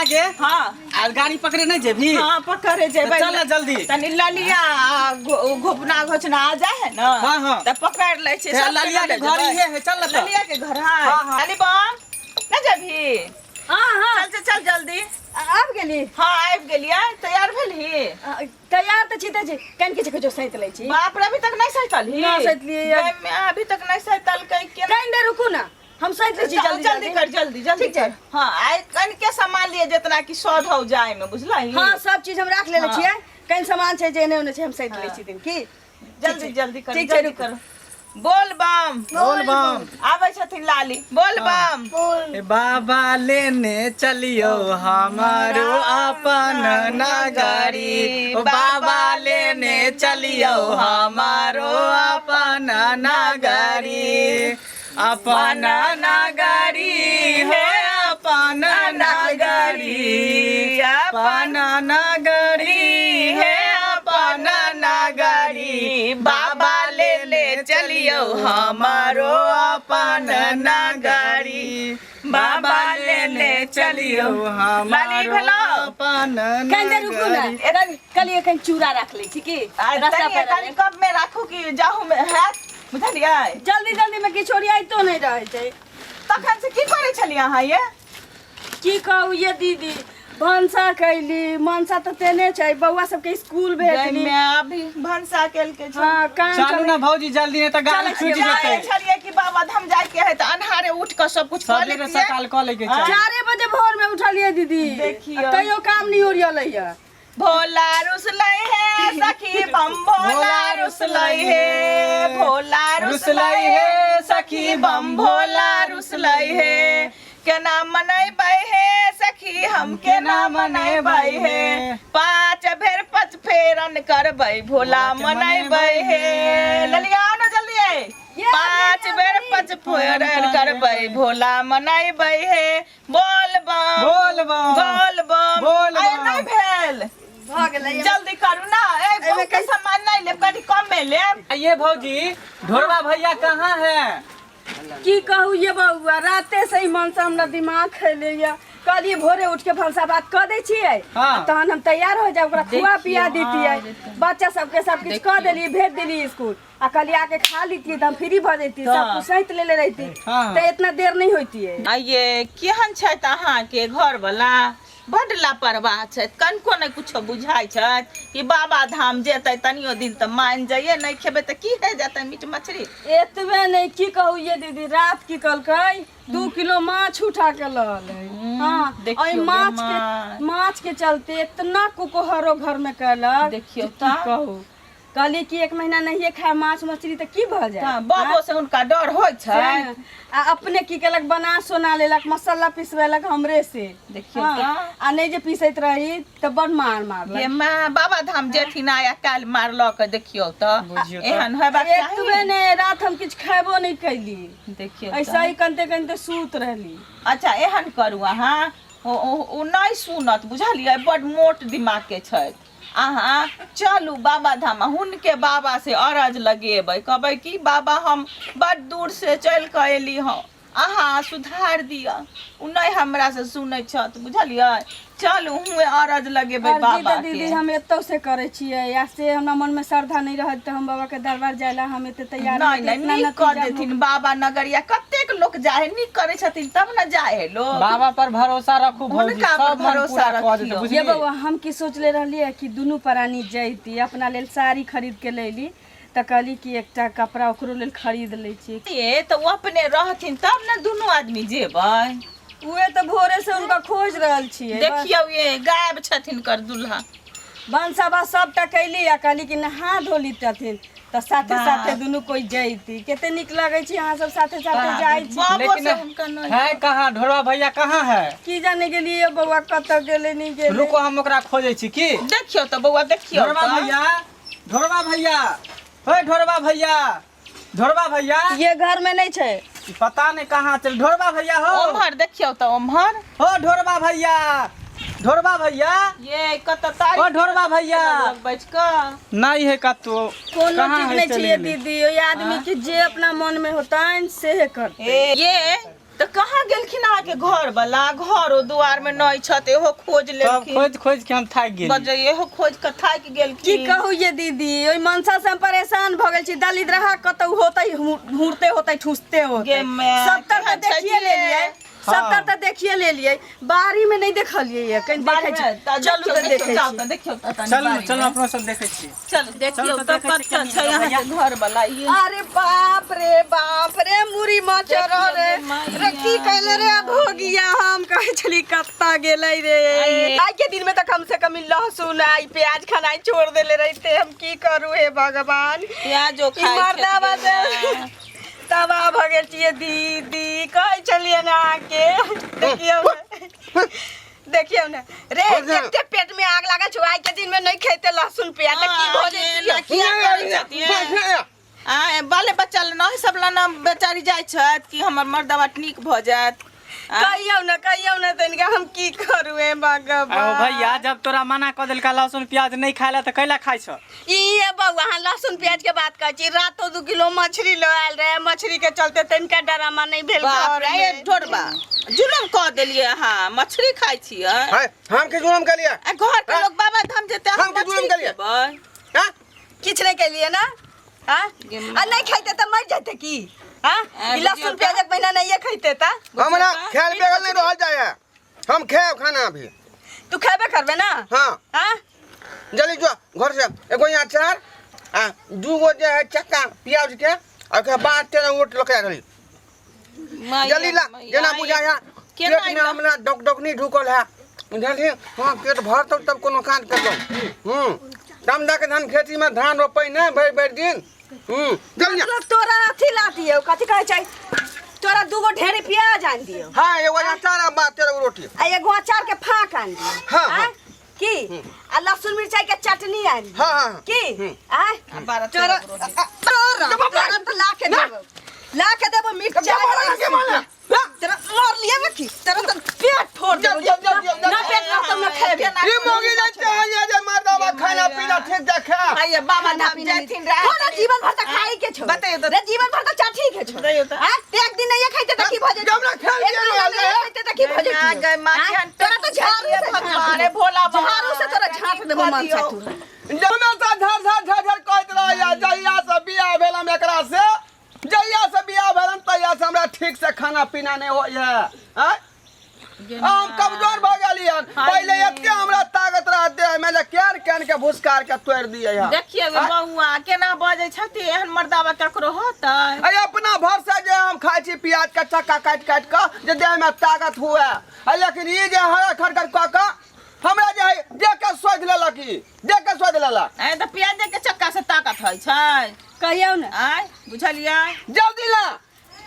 गे। हाँ। आ गाड़ी पकड़े नहीं जेबी? हाँ, पकड़े जेबै। चल ना जल्दी। तनी ललिया आ घोपना घोचना आ जाए है ना। हाँ, हाँ। त पकड़ लै छै। ते सबके ललिया के लऽ घर जेबै। इहे है, चल ना त। ललिया के घर है। हाँ, हाँ। लाली बम ना जेबही? हाँ हाँ। चल चल चल जल्दी। आबि गेली? हाँ, आबि गेलियै। तैयार भेलही? तैयार तऽ छी, तऽ छी कनि किछु किछु सैत लै छी। बाप रे, अभी तक नहीं सैतलही? नहि सैतलियै। गै, अभी तक नहीं सैतलकै केना? कनि देर रुकू ना, हम सैत लै छी। जल्दी जल्दी जल्दी कर, जल्दी जल्दी ठीक छै। कर। हाँ, आइ कनिके सामान लिए जितना कि सौद हो जाय में, बुझलही? हाँ, सब चीज हम राख लेले हाँ। छियै, कनि सामान छै जे एने ओने छै, हम सैत लै छी दिन की। जल्दी जल्दी कर। ठीक छै, जल्दी रुकू। कर। बोल बम। बोल बम। आबै छथिन लाली, बोल बम। ए बाबा लेने चलियो हमारो अपन नगरी, ओ बाबा लेने चलियो हमारो अपन नगरी, अपन नगरी हे, अपन नगरी, अपन नगरी हे, अपन नगरी, बाबा ले ले चलियो हमारो अपन नगरी, बाबा लेने चलियो लाली हमारो भेलौ? अपन कनि देर रुकू ना। नगरी। कहलियै कनि चूड़ा राख लै छी की आ रास्ता तनी पर कनि कप में राखू कि जाहू में हैत, बुझलियै? जल्दी जल्दी में किछु ओरियाइतो नहि रहै छै। तखन से की करै छलियै अहाँ ये? की कहू ये दीदी, भनसा कैली, मनसा तऽ तेने छै, बौआ सबके स्कूल भेजली। जाहिमे अभी भनसा केलकै छै। हाँ, काम चलू चलै ना भौजी जल्दी, नहीं तऽ गाड़ी चलै छूटि छियै। जाए जेतै। छलियै कि बाबा धाम जायके है तऽ अन्हारे उठ कऽ सब कुछ कऽ सबेरे लेतियै। सकाल कऽ लैके छै। 4 बजे भोर में उठलियै दीदी। देखियौ। आ तैयो काम नहीं ओरियलै है। भोला रुसलै हे सखी बम, भोला रुसलै हे, भोला रुसलै हे सखी बम, भोला रुसलै हे। केना मनेबै हे सखी हम, केना मनेबै हे? 5 बेर 5 फेरन करबै, भोला मनेबै हे। ललिया आओ ना जल्दी। ये 5 बेर 5 फेरन करबै, भोला मनेबै हे। बोल बम। बोल बम। बोल बम। बोल अरे बम। नहीं भेल। भऽ गेलै। जल्दी करू ना, ए बहुत के सामान नहीं लेब, कनि कम में लेब। ये भौजी, ढोरबा भैया कहाँ है? की कहू ये बौआ, राते से ही मनसा हमरा दिमाग खैले या। कहलियै भोरे उठ के भनसा भात कऽ दै छियै। हाँ। आ तहन हम तैयार हो जाब, ओकरा खुआ देखियौ, पिया हाँ, दितियै। देखियौ। बच्चा सबके सब किछु कऽ देलियै, भेज देलियै स्कूल, आ कहलियै आके खा लितियै तऽ हम फ्री भऽ जैतियै, सब कुछ सैत लेले रहिती हाँ। तऽ इतना देर नहीं होतियै। आ ये केहन छथि अहाँके घरवला? बड्ड लापरवाह छथि, कनिको नहि कुछो बुझाइ छथि कि बाबा धाम जेतै तनियो दिन तऽ मानि जाइए, नहि खेबै तऽ की है जेतै मीट मछली। एतबे नहि, की कहू ये दीदी, रात की कहलकै 2 किलो माछ उठा के लऽ अलै। हाँ, देखियौ एहि गे माछ के माछ। माछ के चलते इतना कुकोहरो घर में कैलक। देखियौ जे की तऽ। कहू, कहली कि 1 महीना नहिए खाए माछ मछली तऽ की भऽ जाए? हँ, बाबो से हुनका डर होइ छै। सएह ने। आ अपने की केलक, बना सोना लेलक, मसाला पिसबेलक हमरे से। देखियौ हाँ, तऽ। आ नहि जे पीसैत रही तऽ बड़ मार मारलक। ये माँ, बाबा धाम जेथिन आया काल्हि मारलक, देखियौ तऽ। बुझियौ तऽ। एहन हेबाक एतबे चाही? नहि, रात हम किछु खेबो नहि कैली। देखियौ तऽ। ऐसा ही कनते कनते सूत रहली। अच्छा, एहन करू अहाँ, ओ नहि सुनत बुझलियै, बड मोट दिमाग के छथि। अहाँ चलू बाबा धाम, हुनके बाबा से अरज लगेबै, कहबै कि बाबा हम बड दूर से चलि कऽ एली हँ, अहाँ सुधार दिअ। ओ नहि हमरा से सुनै छथि बुझलियै। चलू हुए अरज लगेबै अर्जी बाबा तऽ दीदी के। हम एतौ से करै छियै, आ से हमरा मनमे श्रद्धा नहि रहत तऽ हम बाबा के दरबार जाय ला हम एते तैयार नहि नहि, नहि इतना नीक कऽ नतीजा देथिन बाबा नगरिया। कतेक लोक जाइ है, नीक करै छथिन तब ने जाइ है लोक। बाबा पर भरोसा रखू भौजी, हुनका पर सब मन भरोसा पूरा कऽ देतै। रखियौ। ये बुझलियै? बौआ, हम की सोचले रहलियै कि दुनू प्राणी जैती, अपना लेल साड़ी खरीद के लैली, तऽ कहली कि एकटा कपड़ा ओकरो लेल खरीद लै छी। ये तऽ ओ अपने रहथिन तब ने दुनू आदमी जेबै। उहे तऽ भोरे से हुनका खोज रहल छियै। देखियौ ये गायब छथिन कर दुल्हा। भनसा भात सबटा कैली आ कहली कि नहा धो लीतथिन तऽ साथे बाप। साथे दुनू कोइ जैती। कते नीक लगै छै अहाँ सब साथे साथे जाइ छी। बाबो लेकिन से हुनका नहि है कहाँ ढोरबा भैया, कहाँ है? की जाने गेलियै बौआ कतऽ गेलै नहि गेलै। रुको, हम ओकरा खोजै छी की। देखियौ तऽ बौआ, देखियौ ढोरबा तऽ। भैया, ढोरबा भैया, हे ढोरबा भैया, ढोरबा भैया। ये घर में नहीं छै। ई पता नहीं कहाँ चल। ढोरबा भैया हो। ओम्हर देखियौ तऽ ओम्हर। हो ढोरबा भैया, ढोरबा भैया। ये कतऽ तारी ओ ढोरबा भैया। बैठ कऽ नहीं है कतौ। कोनो कहाँ ठीक है नहीं चलि छै गेलै? दीदी, ओहि आदमी के जे अपना मन में होतनि सेहे करतै। ए, ये तऽ कहाँ गेलखिन अहाँके घर वाला? घरो दुआर में नहीं छत, एहो खोज सब लेलखिन। खोज खोज के हम थाकि गेली। बजै एहो खोज के थाकि की गेलखिन। कहू ये दीदी, ओहि मनसा से हम परेशान भऽ गेल छी। दलिद्रहा कतौ होतै, हुरते होतै, ठुसते होतै। गे माय, सब तर केहन तऽ देखिए छथिए? लेलियै, सब तर तऽ देखिए लेलियै, बाड़ी में नहीं देखलियै ये, कहीं बाड़ी देखै में छी। तऽ चलू देखियौ, तऽ देखियौ, देखै जाउ छी। तऽ देखियौ तऽ तनी चलू बाड़ी चलू, में। अपनो सब देखै छी। चलू देखियौ चलू तऽ तऽ देखै छी कतऽ कनी छै भैया। अहाँके घर वाला ई। अरे बाप रे बाप रे, मुरी मचर देखियौ रे गे मैया। रे, की कैले रे भोगिया? हम कहै छली कत्ता गेलै रे। आइए। आइ के दिन में तऽ कम से कम ई लहसुन आई प्याज खानाइ छोड़ देले रहिते। हम की करू हे भगवान? प्याजो ई खाइ मर्दाबा छथि से गे। तबाह भऽ गेल छियै दीदी। कहै छलियै ने अहाँके, देखियौ ने, देखियौ ने रे, कते पेट में आग लागल छौ। आइ के दिन में नहीं खेते लहसुन प्याज तऽ की भऽ एना जैतियै? किया करै छथिन? आ बाले बच्चा लए नहि सब लए ने बेचारी जाइ छथि कि हमर मर्दबा नीक भऽ जायत। आ? कहियौ ने, कहियौ ने तनिका, हम की करू हे आहो भगवान? भैया, जब तोरा मना कऽ देलका लहसुन प्याज नहीं खाय ला तऽ कैला खाइ छ? ई हे बौआ, अहाँ लहसुन प्याज के बात कहै छी, रातो 2 किलो मछली लऽ आयल रहे, मछली के चलते तनिका ड्रामा नहीं भेल बाप घर रे, में। ढोरबा, जुलम कऽ देलियै अहाँ, मछली खाइ छियै? है, हम के जुलम केलिए? आ घर के लोग बाबा धाम जेतै, हम के जुलम मछली केलियै? खेबै? हाँ? किछु नहीं केलिए ना? हाँ? गे आ नहीं खाइते तऽ मर जाते की? हाँ? आ, ई लहसुन बुझियौ तऽ। प्याजक बिना नहीं खाइते तऽ? हमरा खेल बेगल नहीं रहल जाए है, हम खेब खाना अभी। तू खेबे करबे ना? हाँ। हाँ? जल्दी जो घर से एगो यहाँ अचार आ दूगो जे है चक्का प्याज के आ ओकरा बाद 13 रोटी लके आ गेली। जल्दी ला। जेना बुझा है केना पेट में हमरा डक डकनी ढुकल है, बुझलिए? हाँ, पेट भरतौ तब कोनो काज करतौ। दम दऽ के धान खेती में धान रोपै नहि भरि भरि दिन। जल्दी जा। मतलब तोरा अथी ला दियौ, कथी कहै छै, तोरा दूगो ढेरी प्याज आनि दियौ? हाँ, एगो अचार आ बाद 13 गो रोटी। आ एगो अचार के फाँक आनि दियौ? हाँ, हाँ। आँय? की आ लहसुन मिरचाई के चटनी आनि दियौ? हाँ, हाँ, हाँ। की आँय? 12 तोरा 13 गो रोटी। तोरा तोरा तऽ ला के देबौ, ला के देबौ मिरचाई। के मारला? तोरा मार लिया ना की? तोरा तऽ पेट फोड़ देबौ। जा, जा, जा, जा। ना पेट रहतौ ना खेबे। ई मौगी जाय छै ये जे मर्दाबा खाना पीना ठीक से खा। आइए बाबा खाना धाम पीना जाथिन नहीं। रात। खाना जीवन भर तऽ खाई के छौ। बतैयौ तऽ। रे, जीवन भर तऽ चाठी के छौ। बतैयौ तऽ। आँय, ते एक दिन नहीं खाइते तऽ की भऽ जेतौ? हमरा खेल एक के दिन रहल नहीं है। खाइते तऽ की भऽ जेतौ? ना गए माँ, आँय, केहन तोरा तऽ झाड़ू से भगवान रे भोला बाबा। झाड़ू से तोरा झाँट देबौ मनसा तू। हमेशा झर झर झर झर कहैत रहैया। जहिया से बियाह भेल हम एकरा से, जहिया से बियाह भेल हम तहिया से हमरा ठीक से खाना पीना नहीं होइया। आँय? हम कमजोर भऽ गेली हन। पहिले एते हमरा ताकत रहते में जे केन केन के भुसकार के तोड़ि दिए हन। देखिए गो बौआ, केना बजै छथि? एहन मर्दाबा ककरो होतै? अरे, अपना भरसे जे हम खाइ छी प्याज के चक्का काटि काटि कऽ जे देह में ताकत हुए आ, लेकिन ई जे हर खड़ खड़ कऽ कऽ हमरा जे है देख के सोचि लेलक, ई देख के सोचि लेलक। आँय, तऽ प्याजे के चक्का से ताकत होइ छै? कहियौ ने। आँय, बुझलियै? जल्दी ला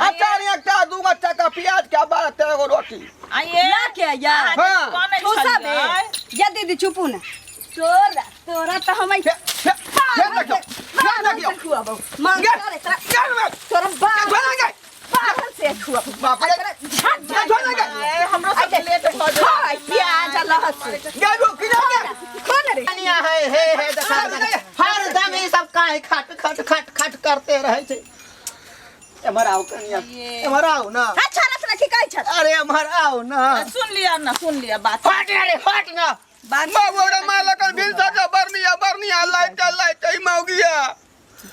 अचार एकटा, दूगो चक्का प्याज के, 12 13 गो रोटी। आइए। ला के आइया। हाँ। कनै ठूसा बे। छलियै? या दीदी, चुपू ने। तोरा तोरा तऽ हम फे- फे- फेर देखियौ, फेर देखियौ। खुआबौ मांग रे तोरा। चल बे, तोरा बाहर चल गे। बाहर से खुआबौ। बाप रे। आ तोरा झाट झाट। चल गे। आँय, हमरो सब लेट भऽ जेतै। खाय प्याज आ लहसुन। गे रुक जा गे। खो ने रे। कनिया है हे हे, देखा देखा, हरदम ई सब काहे खट खट खट खट करते रहै छै। एम्हर आउ कनिया, एम्हर आउ ना। अच्छा, रख रखी कहै छ। अरे, एम्हर आउ ना। सुन लिअ ना, सुन लिअ बात। हट ना रे, हट ना। बात। बाबू रे, मालक भीड़ से बर्निया बर्निया लाइट लाइट ई मौगिया।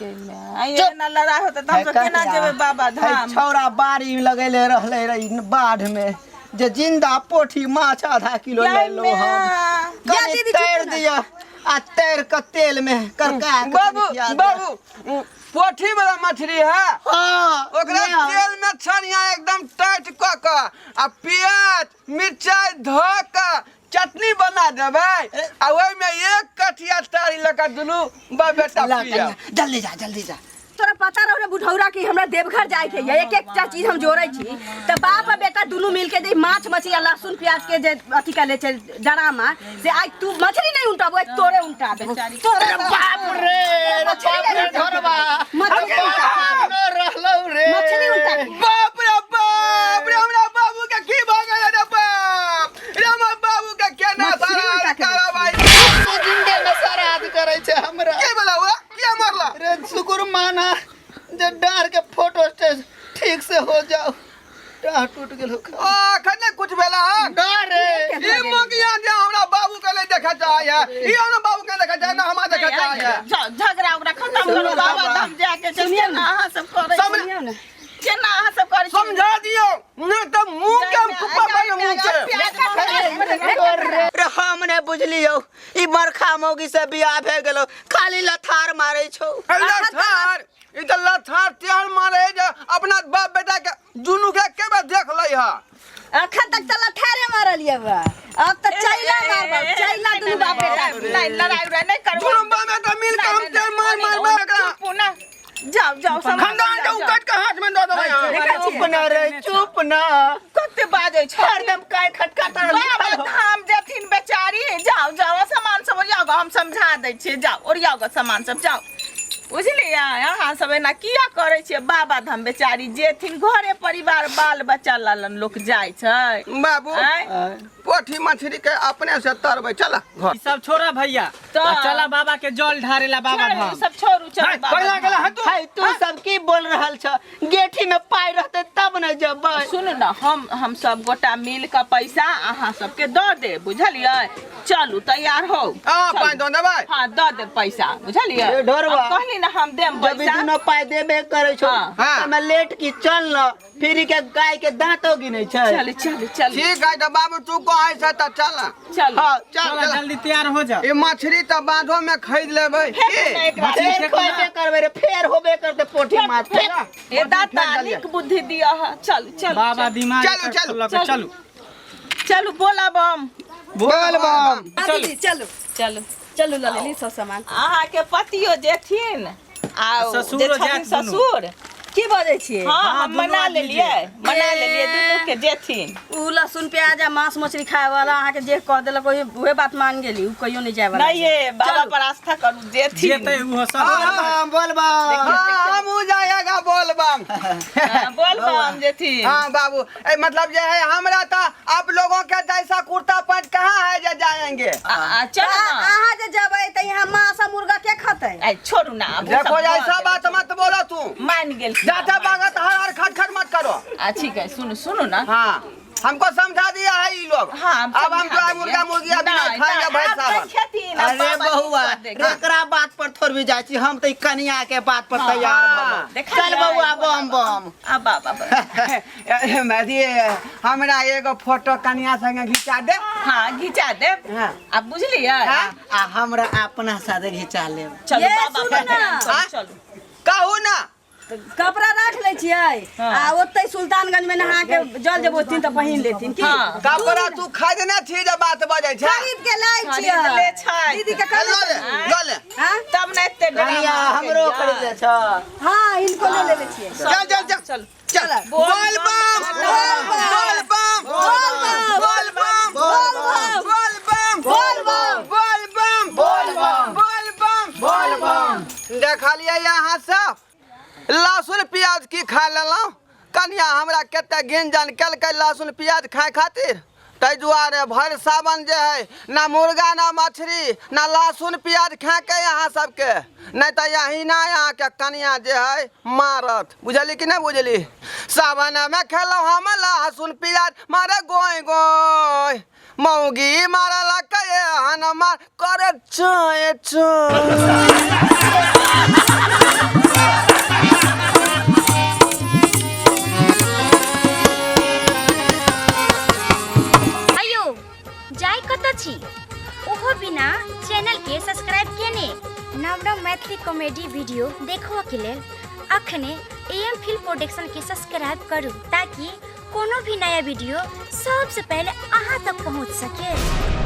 आइए, एना लड़ाइ होतै तऽ हमसब केना जेबै बाबा धाम? छौड़ा बाड़ी में लगेले रहले रे बाढ़ में जे जिंदा पोठी माछ आधा किलो ले लो हम। या कनि दीदी, तैर चुप ना। दिया आ तैर के तेल में करका के बाबू कनि खिया दिया। बाबू, पोठी वाला मछली है? हाँ। ओकरा ले आओ। तेल में छानिया एकदम टाइट कऽ कऽ आ प्याज मिरचाई धऽ कऽ चटनी बना देबै आ ओहिमे एक कठिया तारी लऽ कऽ दुनू बा बेटा ला पियब। कनिया, जल्दी जा, जल्दी जा। तोरा पता रहो रे बुढ़ौरा कि हमरा देवघर जाए के है। एक एकटा चीज हम जोड़ै छी तऽ बाप आ बेटा दुनू मिल के जे माछ मछली आ लहसुन प्याज के जे अथी कर ले छै डरामा से, आइ तू मछली नहीं उल्टाबो, आइ तोरे उल्टा देबो तोरे। बाप रे रे, बाप रे, घरवा मछली उल्टा न रहलौ रे। मछली उल्टा। बाप रे बाप रे, हमरा बाबू के की भऽ गेलै रे? बाप रे, हमर बाबू के केना मछली उल्टा के कार्रवाई जिंदे में श्राद्ध करै छै हमरा। के बोला हुआ के मरला? रे, शुक्र माना जे डार के फोटो स्टेज ठीक से हो जाओ। डाँह टूट गेल हो। ओ अखन नहि कुछ भेला हन। रे ई मगिया जे हमरा बाबू के नहीं देखा चाहे है, ई हमरा बाबू के देखा चाहे ना हमरा देखा चाहे है। झगड़ा उगड़ा खत्म करू, बाबा धाम जाके छै, केना अहाँ सब करै छी? सुनियौ ने। केना अहाँ सब करै छी? समझा दियो नहीं तो मुंह के हम कुप्पा मारे मुंह के। रे हम नहीं बुझलियो, ई बरखा मौगी से बियाह भए गेलो, खाली लथार मारे छौ। लथार ई त लथार तेहन मारे जे अपना बाप बेटा के दुनू के के बेर देख लै है। अखन तक त लथारे मारल ये बा, अब त चैला मारब, चैला दुनू बाप बेटा के। नहीं, लड़ाई उड़ाई नहीं करू। दुनू बाप बेटा मिल के हम तेहन मार मार मार एकरा। चुप ना, जाओ जाओ, सामान खानदान के जाओ, जाओ। उकट के हाथ में दऽ देबै अहाँ। चुप ना रे, चुप ना, कते बाजै छै हरदम काय खटखटा बाबा धाम जेथिन बेचारी। जाओ जाओ, सामान सब ओरियाओ ग, हम समझा दै छियै, जाओ ओरियाओ ग सामान सब, जाओ। बुझलियै अहाँ सब एना किया करै छियै? बाबा धाम बेचारी जेथिन, घरे परिवार बाल बच्चा ललन लोक जाइ छै। बाबू आँय? पोठी मछली के अपने से तरबै, चल घर। ई सब छोड़ा भैया, तऽ- आ चला बाबा के जल ढारेला बाबा छोड़ू, धाम। सब छोड़ू, चलू बाबा पहिला धाम। गेला है तू। हाय तू सब की बोल रहल छ? गेठी में पाई रहते तब न जबै। सुनू ना, हम सब गोटा मिल के पैसा अहाँ सबके दऽ देब, बुझलियै? चलू तैयार हो। हां चलू। पाई दऽ देबै। हाँ दऽ देब पैसा, बुझलियै? ए, ढोरबा। हम कहली ना हम देब जब ई पैसा। दुनो पाई देबे करे छौ हाँ। हाँ। त मैं लेट की चल न, फिर के गाय के दांतो गिने छै। चलू चलू चलू। ठीक है तो बाबू तू कहै छै तऽ चल। चलू। हाँ चल चला चल। जल्दी तैयार हो जा। ई मछली तऽ बांधो में खरीद लेबै। फेंकू ना एकरा। फेर खोबे करबे रे, फेर होबे करते पोठी माछ। फेंक। ए दाता नीक बुद्धि दिया है। चलू चलू बाबा दिमाग चलू, चलू, चलू चलू चलू बोला बम। बोल बम। दीदी चलू चलू चलू, लऽ लेली सब सामान। अहाँ के पतियो जेथिन आ ससुरो जे छथिन जायत दुनू। ससुर। की बजै छियै? हाँ हाँ, हम दुनू मना आदमी लेलियै, मना लेलियै दुनू के जेथिन। उ लहसुन प्याज आ मांस मछली खाए वाला अहाँके जे कह देलक ओहे उहे बात मान गेली, उ कहियो नहीं जाए वाला। नहीं ये बाबा पर आस्था करू, जेथिन। जेतै उहो सब। बोल बम, बोल बम। हाँ हम जाएगा बोल बम। हाँ, बोल बम जेथिन। हाँ बाबू ए मतलब जे है हमरा तो आप लोगों के जैसा कुर्ता पैंट कहाँ है जे जाएंगे। आ, आ, चलू ना। अहाँ जे जबै त यहाँ मांस आ मुर्गा के खतै? आई छोड़ू ना, अब देखो सब ऐसा भऽ बात गेल। मत बोलो तू। मान गेल। जाता बागत हर हर खट खट मत करो। आ ठीक है, सुनू सुनू ना। हाँ हमको समझा दिया है ये लोग। हाँ, हम अब हम समझा जो है देलियै। मुर्गा मुर्गी अभी नहीं नहीं, खाएंगे नहीं, भाई आब साहब। तऽ खेथिन, आब अरे बाबा जी बहुआ, कर देगा। एकरा बात पर थोड़ भी जाइ छी हम, तऽ ई कनिया के बात पर तैयार हाँ। भऽ देखा चल जाय, बौआ बम बम। आ बाबा बम। मैदी हमरा एगो फोटो कनिया संगे घिचा दे। हाँ घिचा देब। हाँ। आब बुझलियै? हाँ। आ हमरा अपना साथे घिचा लेब। चलू ये बाबा सुनू पर ना। ध्यान करू, चलू। कहू ना। कपड़ा राख लै छियै हाँ। आ ओतै सुल्तानगंज में नहा के जल जब होथिन तऽ पहिन लेथिन की? हाँ। कपड़ा तू खरीदने छी जे बात बजै छै? खरीद के लै छियै। खरीद ले छै। दीदी के लऽ कहने ले, लऽ ले। हाँ? तब ने एते कनिया ड्रामा हमरो केलियै। खरीद ले छ। हाँ इनको ले लेले छियै। चल चल चल चल चल। बोल बम बोल बम बोल बम बोल बम बोल बम। बोल बम बोल बम। बोल बम बोल बम। देखलियै अहाँ सब लहसुन प्याज की खा लेलहुँ? कनिया हमरा कते गिनजन केलकै लहसुन प्याज खाय खातिर, ताहि दुआरे भरि सावन जे है ना मुर्गा ना मछली ना लहसुन प्याज खाके अहाँ सबके, नहीं तऽ यही ना अहाँके कनिया जे है मारत। बुझली कि नहीं बुझली? सावन में खेलहुँ हम लहसुन प्याज मारे गोय गोय, मौगी मारलक एहन मार करे चोय चोय। अयो जाय कतऽ छी ओहो बिना चैनल के सब्सक्राइब केने? नव नव मैथिली कॉमेडी वीडियो देखबऽ के लेल अखने एम फिल्म प्रोडक्शन के सब्सक्राइब करू ताकि कोनो भी नया वीडियो सबसे पहले अहाँ तक पहुँच सके।